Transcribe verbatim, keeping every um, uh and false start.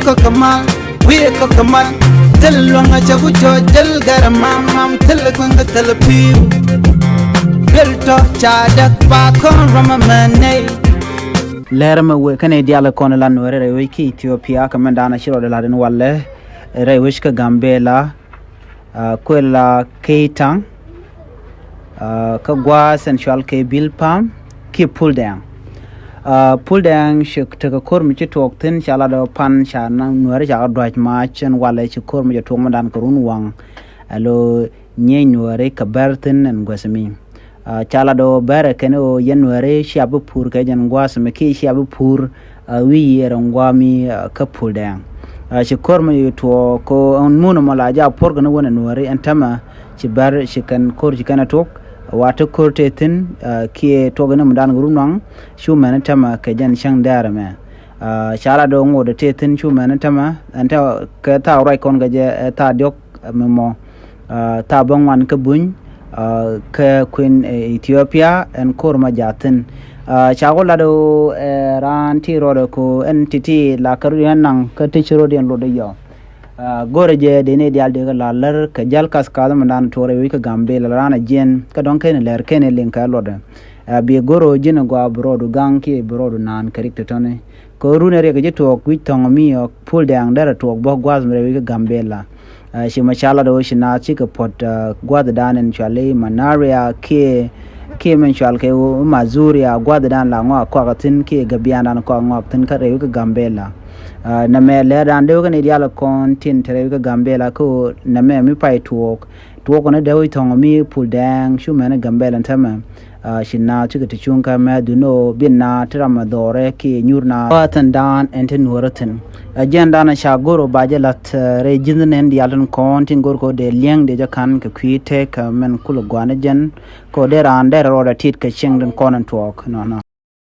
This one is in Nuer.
Kɔk kɛ mal, wi̱i̱ kɔk kɛ mal. Thil luäŋ a cɛ ku cɔ jäl gɛr mam mam, thil kueŋ kɛ thil pi̱i̱u. Duel tɔ ca däk ba kɔn rɔm a mɛ nɛy. Lɛr mɛ wee kɛnɛ dial kɔn la Nuɛri rɛy wec kä Ethiopia kɛ mɛn da̱a̱n a ci rɔɔdɛ la̱t in walɛ rɛy wec kä Gambela. Kuɛ la Keitaŋ, kä gua̱a̱th ɛn cual kɛ Bil Pam kiɛ Pul Dɛŋ. Pul Dɛŋ ci tekɛ ko̱r mi ci tuɔɔk thi̱n ca lat ɔ pan ca naŋ Nuɛri ca kɛ dua̱c mac ɛn walɛ ci ko̱r mi cɛ tuɔɔk mi dan kɛ run waŋ. Ɛ lo nyieny Nuɛri kɛ bɛr thi̱n ɛn guäth mi. Ca lat ɔ bɛrɛ kɛn ɔ yɛn Nuɛri cia bi pur kɛ jɛn gua̱a̱th mi kiɛ cia bi pur. Wi̱i̱ yiëër ɛn gua̱a̱ mi kä Pul Dɛŋ. Ci ko̱r mi ci tuɔɔk ko ɛn mun ɛmɔ la ja puɔ̱r kɛn wän ɛ Nuɛri ɛn tämɛ ci bɛr ci kɛn ko̱r ci kɛn ɛ tuɔk. Wa te ko̱r te thi̱n kiɛ tuɔk ɛn mi dan kɛ run waŋ cu mɛn tämɛ kɛ jɛn cäŋ dɛɛr ɛmɛ. Ca lat ɔ ŋot ɛ te thi̱n cu mɛn tämɛ ɛn te kɛ thaak ruac kɔn kɛ jɛ ɛ thaak diɔ̱k mi mɔ. Thaak bä ŋuan kä buny kä kuën Ethiopia ɛn ko̱r ma jathin. Ca ku lat ɣöö ɛ raan ti rɔɔdɛ ko ɛn ti̱ti̱ la kä rɔɔdiɛn naŋ kä ti ci rɔɔdiɛn lot ɛ yɔ. Go̱rɛ jɛ dee ni diaal dee kɛ la lär kɛ jäl kath kath mi dan tuɔɔr ɛ wi̱c kä Gambela raan ɛ jiɛn kä dɔ̱ŋ kɛn lɛr kɛn liŋ kɛ luɔtdɛ. Bi go̱r ɣöö ji̱n ɛ gɔaa bi rɔɔdu gaŋ kiɛ bi rɔɔdu naan kɛ rik tɔ̱tɔ̱ni. Kɛ ɣöö run ɛ riɛk ɛ ji̱ tuɔɔk wi̱c thɔ̱ŋ mi ɔ Pul Dɛŋ derɛ tuɔɔk bä gua̱a̱th mi rɛy wi̱c kä Gambela. Ci mɛ ca lat ɣöö ci naath cikɛ puɔ̱t gua̱thdan in cual i̱ Manaria kiɛ kiɛ min cual kɛ Mazuria gua̱thdan la ŋɔak kɔak thi̱n kiɛ gabiandan kɔak ŋɔak thi̱n kä rɛy wi̱c kä Gambela. Nɛmɛ lɛrdan dee wä kä ni diaal kɔn tin te rɛy wi̱c kä Gambela kä ɣöö nɛmɛ mi pay tuɔɔk tuɔɔk kɔn dee wi̱c thɔŋ mi Pul Dɛŋ cu mɛn Gambela tämɛ. Ci naath cikɛ ti cuŋ kä mɛ dhun ɣöö bin naath ti ram mɛ dhɔrɛ kiɛ nyuur naath ɣöö thi̱n daan ɛn ti nuɔrä thi̱n. Ɛ jɛn daan ca go̱r ɣöö ba jɛ la̱th rɛy ji̱n nɛn diaal tin kɔn tin go̱r kɛ ɣöö dee liɛŋ dee jɛ ka̱n kɛ kui̱ tëk kɛ mɛn kulɛ gua̱n ɛ jɛn kɛ ɣöö dee raan derɛ rɔɔdɛ tit kɛ cieŋ tin kɔn ɛn tuɔɔk nɔnɔ.